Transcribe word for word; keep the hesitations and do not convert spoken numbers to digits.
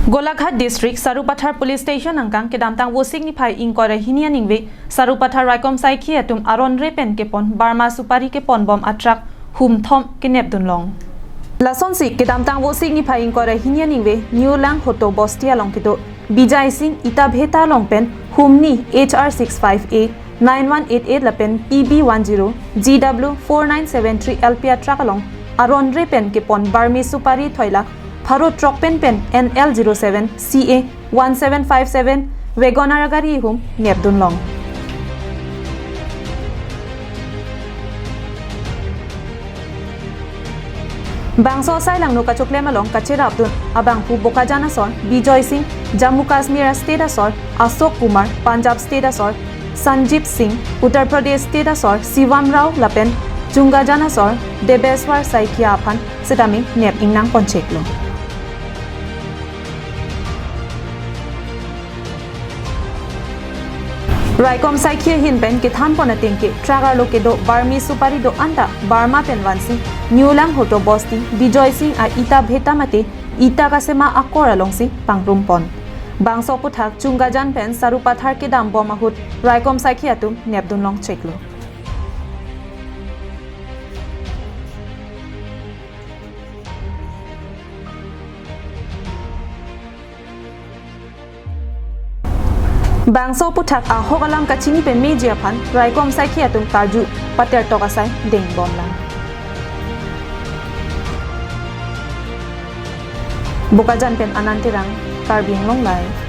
Golaghat District Sarupathar Police Station angkang kedamtang Vosik niphai ingkoi ra hini aningve Sarupathar raikom saikhi atum aron re pen kepon Burma supari kepon bom a truck humthom kenep dunlong. Lasonsi kedamtang Vosik niphai ingkoi ra hini aningve New Langhoto Bosti along kedo Bijay Singh Ita Bheta along pen humni H R six five A nine one eight eight lapen P B one zero G W four nine seven three L P a truck along aron re pen kepon Burma supari thoilak pharo throk pen pen N L zero seven C A one seven five seven WagonR agari hum nep dunlong. Bangso asai langno kachoklem along kacherap dun abangphu Bokajan asor Bijoy Singh, Jammu Kashmir state asor Ashok Kumar, Punjab state asor Sanjib Singh, Uttar Pradesh state asor Shivam Rao lapen Chungajan asor Debeswar Saikia aphan setame nep ingnang poncheklo. Raikom saikhi ahin pen kethan pon ateng ke truck arlo kedo Burma supari do-an ta Burma pen vansi New Langhoto Bosti Bijoy Singh a Ita Bheta mate Ita kasema akor alongsi pangrum pon. Bangso aputhak Chungajan pen Sarupathar kedam bom ahut raikom saikhi atum nep dunlong cheklo. Bangso aputhak ahok alam kachini pemeji aphan raikom saikhi atum karju pater tok asai deng bomlang. Bokajan pen Anand Terang, Karbi Anglong Live.